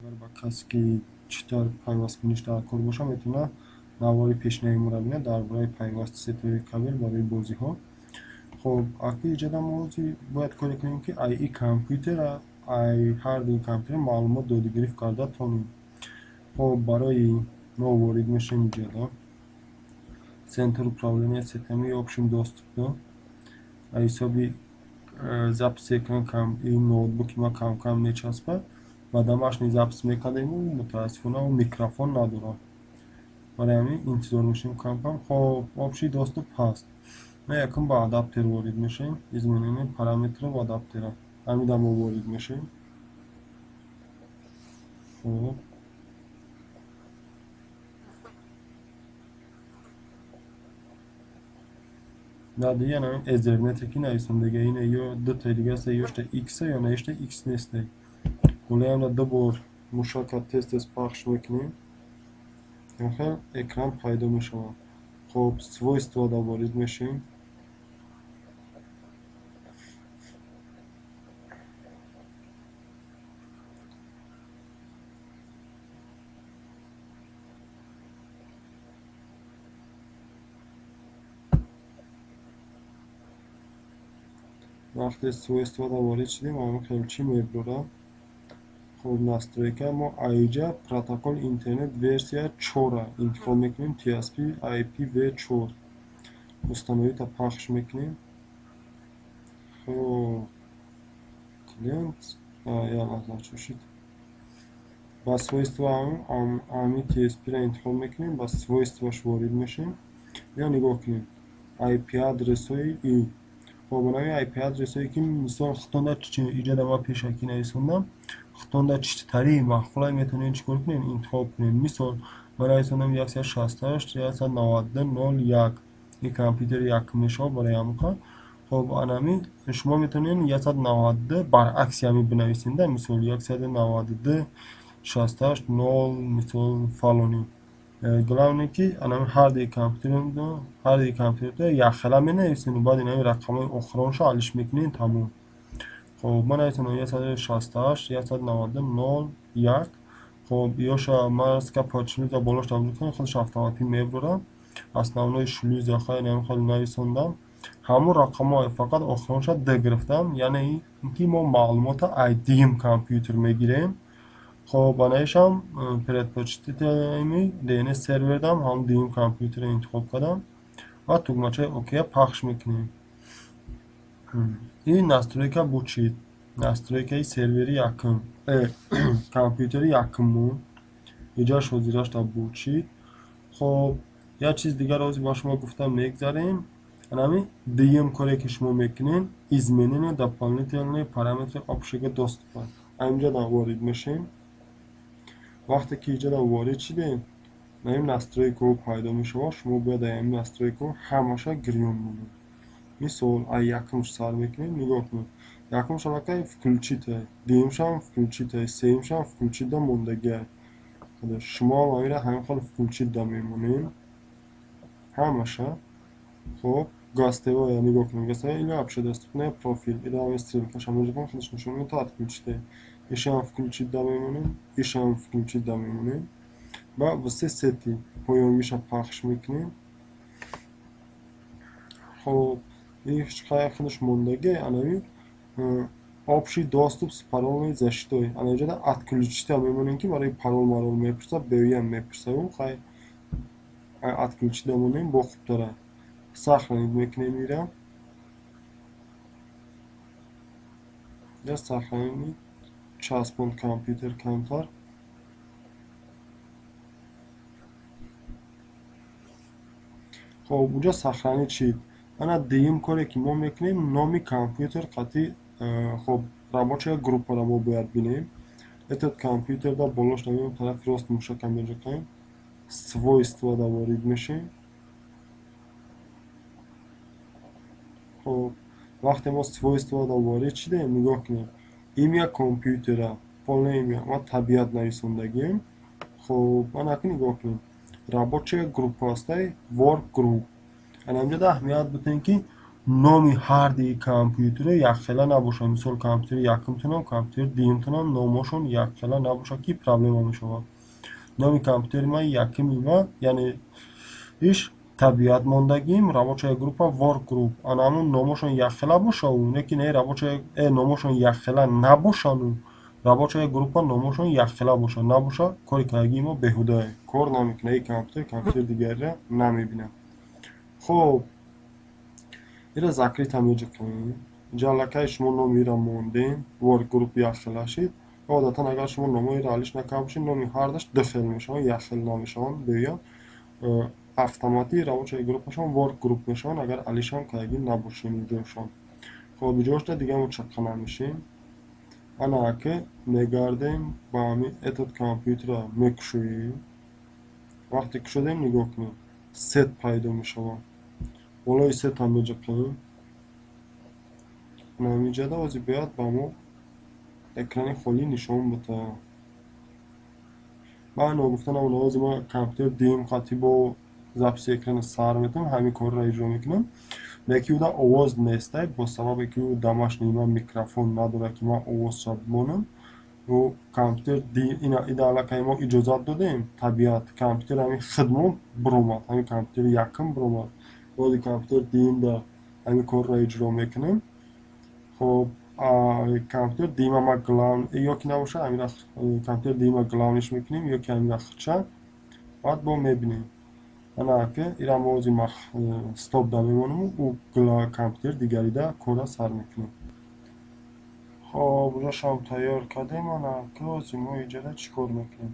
Агар ба касе ки чӣ тавр пайвасткуниш дар кор бошад, метавонад навори пешинаи моро бинад дар бораи пайвасти сетевой кабель барои бозиҳо. Хоб, акнун иҷода мо бояд коре кунем, ки ай и компютер, ай ҳар дуи компютер маълумот додигирифт карда тонем. Хоб, барои мо ворид мешавем иҷода центр управления сетями, общим доступом. Ай ҳисоби записи экран ин ноутбуки ма кам-кам мечаспад. Ба домашний запись мекардему, мутаассифона, микрофон надорам. Барои ҳамин интизор мешавем кам-кам. Хоб, общий доступ ҳаст. Мо якум ба адаптер ворид мешавем, изменение параметров адаптера. Ҳамида мо ворид мешавем. Хоб, баъд яна Ethernet ки нависондага, ина ё дутаи дига аста, ёшта X, ё навишта X нестай. Ҳоло ду бор мушака тез-тез пахш мекунем, хел экран пайдо мешавад. Хоб, свойства ворид мешавем. Вақте свойства ворид шудем, ҳамин хел чӣ мебурад. Хоб, настройка мо аиҷа протокол интернет версия 4 интихоб мекунем, TCP IPv4. Установить пахш мекунем. Хоб, клиент, як лаҳза, чӣ шуд? Ба свойства ами TCP-ро интихоб мекунем, ба свойстваш ворид мешавем. Ё нигоҳ кунем IP адресҳои и. Хоб, барои IP адресҳое ки, мисол, худтонда иҷода ма пешакӣ нависондам, худтонда читари маъқулай, метавонед чӣ кор кунед? Интихоб кунед. Мисол, ман нависондам 168 192 0 1, ин компютери якум мешавад барои ҳамоқа. Хоб, анами шумо метавонед 192 баръакси ҳамин бинависед, мисол, 192 68 0, мисол, фалонӣ. Главное, ки анами ҳар дуи компютерда якхела менависед, баъд инами рақамҳои охироншо алиш мекунед, тамом. Хоб, ман нависондам 168 192 0 1. Хоб, ёша маска под шлюза болош таблиқ, худаш автоматик мебурад. Основной шлюза хай хел нависондам, ҳамон рақамҳо, фақат охиронша д гирифтам, яъне ин ки мо маълумота ай дуюм компютер мегирем. Хоб, анаишам предпочтительный DNS сервердам ҳам дуюм компютерро интихоб кардам ва тугмачаи ОК пахш мекунем. Ин настройка буд чӣ? Настройкаи сервери якум, компютери якуммон иҷаш ҳозирашта буд чӣ. Хоб, як чиз дигар ҳозир ба шумо гуфта мегзарем. Анами дуюм коре ки шумо мекунед, изменение дополнительные параметры общего доступа. Ҳаминҷо ворид мешавем. Вақте ки иҷода ворид шудем, ин настройкаҳо пайдо мешавад. Шумо бояд дар ҳамин настройкаҳо ҳамаша гирён монед. Мисол, ай якумш сар мекунем. Нигоҳ кунед, якумш аллакай включить, дуюмшам включить, сеюмшам включить мондагиа. Шумо ҳам ҳамира ҳамин хел включить мемонед ҳамаша. Хоб, гостевая, нигоҳ кунед, гостевая или общедоступная профиль, ира ҳамин стрелкаша меҷакам, худаш нишон медиҳад, отключить. Ишам включить мемонем, ишам включить мемонем ва все сети поёнгиша пахш мекунем. Хоб, худаш мондагӣ. Анави общий доступ с парольной защитой, ана инҷода отключить мемонем, ки барои парол марол мепурсад, беюям мепурсад. Хай, отключить монем, бо хубтара. Сохранить мекунем ира, я сохранить часпонд компютер камтар. Хоб, уҷа сохранить шид. Ана дуюм коре ки мо мекунем, номи компютер қатъи. Хоб, рабочая группаро мо бояд бинем. Этот компютерда болош намеем, тарафи рост мушака меҷакаем, свойства да ворид мешем. Хоб, вақте мо свойства да ворид шудем, нигоҳ кунем, имя компютера, полное имя ма Табиат нависондагием. Хоб, ман акун нигоҳ кунем, рабочая группа ҳастай, work group. Ана инҷода аҳамият бутем, ки Номи ҳарди компютеро якхела набошад. Мисол, компютери якумтунам, компютери дуюмтунам номошон якхела набошад, ки проблема мешавад. Номи компютери ман якуми ма, яъне иш табиат мондагим, рабочая группа work group. Ана ҳамун номошон якхела бошаву, не ки не рабочая номошон якхела набошану рабочая группа номошон якхела бошад. Набошад, кори кардагии мо беҳудае, кор намекунад. Ин компютер компютери дигарро намебинад. Хоб, ира закрыта меҷиқем. Инҷа аллакай шумо номи ира мондем, work group якхела шид. Одатан агар шумо номоиро алиш накарда бошед, номи ҳардаш ду хел мешаванд, якхел намешаванд. Беён автоматӣ рабочая группашон work group мешаванд, агар алишам кардагӣ набошем инҷошон. Хоб, иҷошда дига мо чаққа намешем. Ана ака мегардем ба ҳамин этот компютерро мекушоем. Вақте кушодем, нигоҳ кунед, сет пайдо мешавад. Болои сета меҷиқем. Ана ҳаминҷода ҳозир бояд ба мо экрани холӣ нишон бидиҳад. Ман ногуфта намонам, ҳозир ман компютер дуюм қатъи бо записи экрана сар метавам, ҳамин корро иҷро мекунам. Лекин уда овоз нестай, бо сабабе ки ӯ домашний ман микрофон надорад, ки ман овозша бимонам. Ӯ компютер ида аллакай мо иҷозат додем, табиат компютер ҳамин хидмон биромад, ҳамин компютери якум биромад. Бози компютер дуюмда ҳамин корро иҷро мекунем. Хоб, компютер дуюма ма главн ё ки набошад, ҳамин компютер дуюма главниш мекунем, ё ки ҳамин хча, баъд бо мебинем. Ана ака ира мо ҳозир стоп да мемонам, ӯ компютер дигарида корра сар мекунем. Хоб, ужашам тайёр кардем. Ана ака ҳозир мо иҷода чӣ кор мекунем?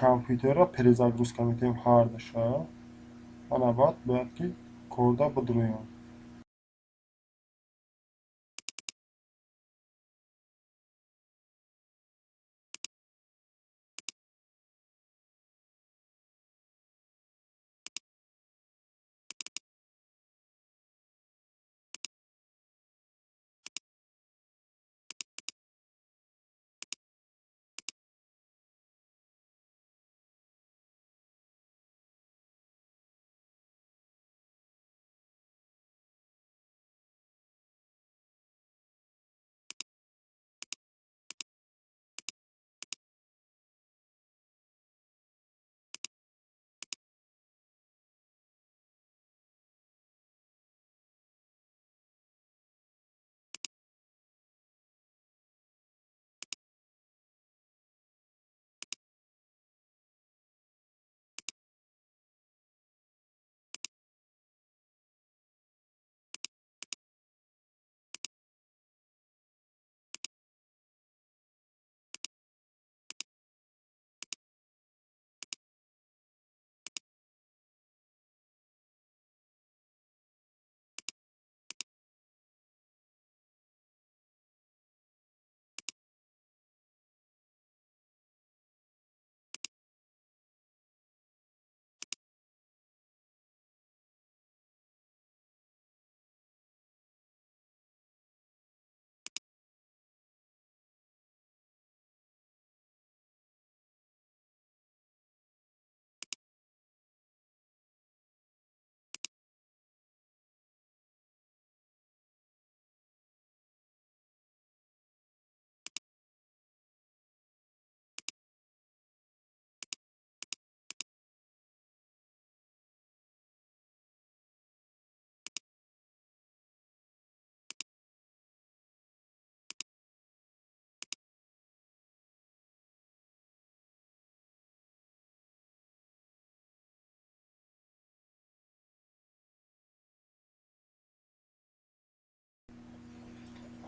Компютерро перезагрузка метавем ҳардаша. Ана баъд бояд ки корда бидурӯянд.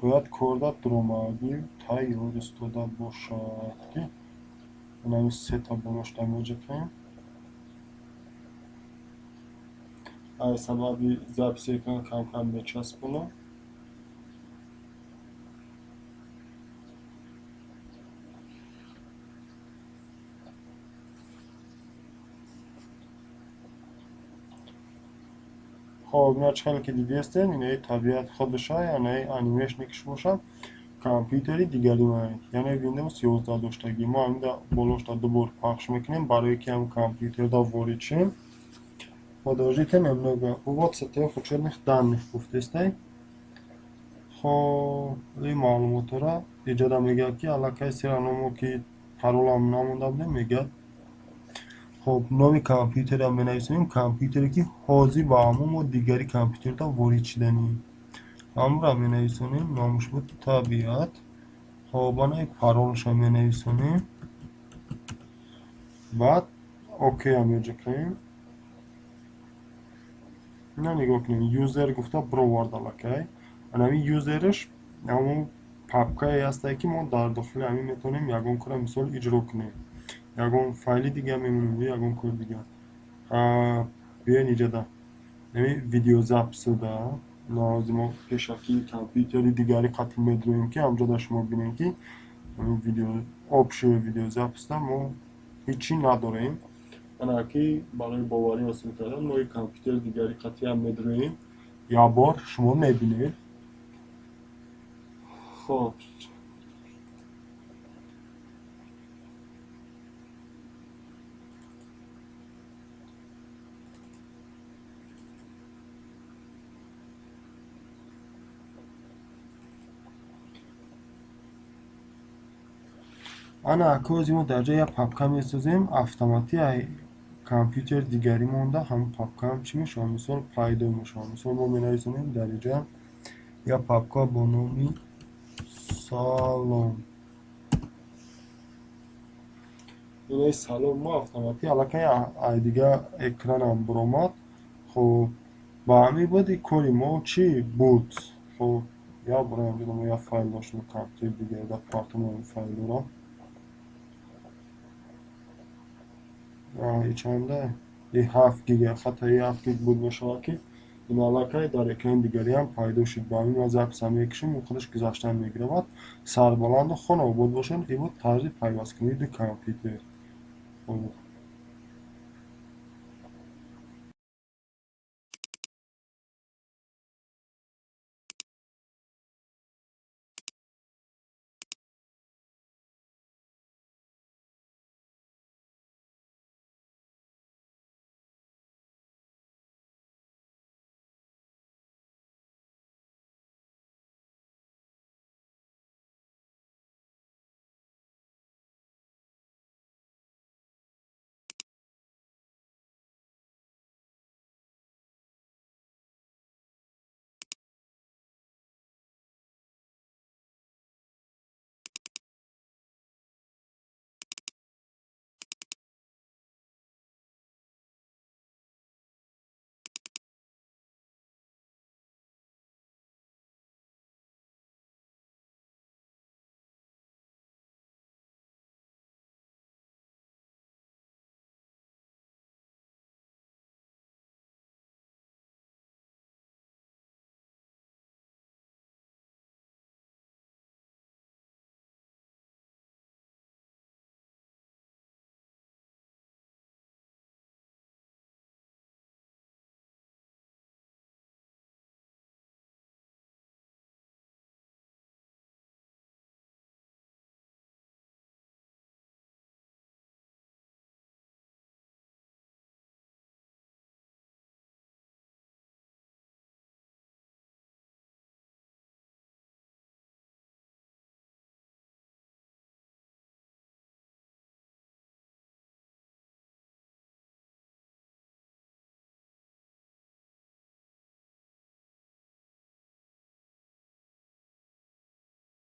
Бояд корда дуромадӣ тайёр истода бошад, ки ҳамин сета болошта меҷиқем. Аз сабаби записи экран кам-кам мечаспонам. Хоб, ина чӣ хеле ки дидестед, инаи табиат худша, яъне анимешникш бошад, компютери дигари ман, яъне Windows 11 доштагӣ. Мо ҳаминда болошта ду бор пахш мекунем, барое ки ҳам компютерда ворид шем. Подождите немного. Ввод сетевых учетных данных гуфтестай. Хоб, ин маълумотҳоро иҷода мегӯяд, ки аллакай сераномо ки паролам намонда будем, мегӯяд. Хоб, номи компютерам менависонем, компютере ки ҳозир ба ҳамон мо дигари компютерда ворид шиданем. Ҳамонро менависонем, номаш буд Табиат. Хоб, анаи паролашро менависонем. Баъд окейам меҷакунем. Ина нигоҳ кунем, user гуфта бировард аллакай. Анами user ш ҳамон папкае ҳастае, ки мо дар дохили ҳамин метавонем ягон кора, мисол, иҷро кунем. Ягон файли дига мемонем ё ягон кори дига. Биёен иҷода. Ами видеозапись да ҳозир мо пешакӣ компютери дигари қатъи медроем, ки ҳамҷода шумо бинем, ки видео общий видеозапись да мо ҳечӣ надорем. Ана ки барои боварӣ ҳосил кардан мо компютери дигари қатъиам медроем. Як бор шумо мебинед. Хоб, ана акози мо дар ҷои як папка месозем, автоматӣ компютери дигарӣ монда ҳамон папкаам чӣ мешавад, мисол, пайдо мешавад. Мисол, мо менависонем дар инҷа як папка бо номи салом. Инаи салом мо автоматӣ аллакай ай дига экранам буромад. Хоб, ба ҳамин буд и кори мо чӣ буд. Хоб, як бора инҷо мо як файл доштем компютери дигарида, партомо файлҳоро. И чанда? И 7 гига, хатто и 7 гиг буд мешавад, ки ин аллакай дар экрани дигариам пайдо шуд. Ба ҳамин ман запись ам мекушем, ӯ худаш гузаштан мегирад. Сарбаланду хонаобод бошед. Ин буд тарзи пайвасткунии ду компютер.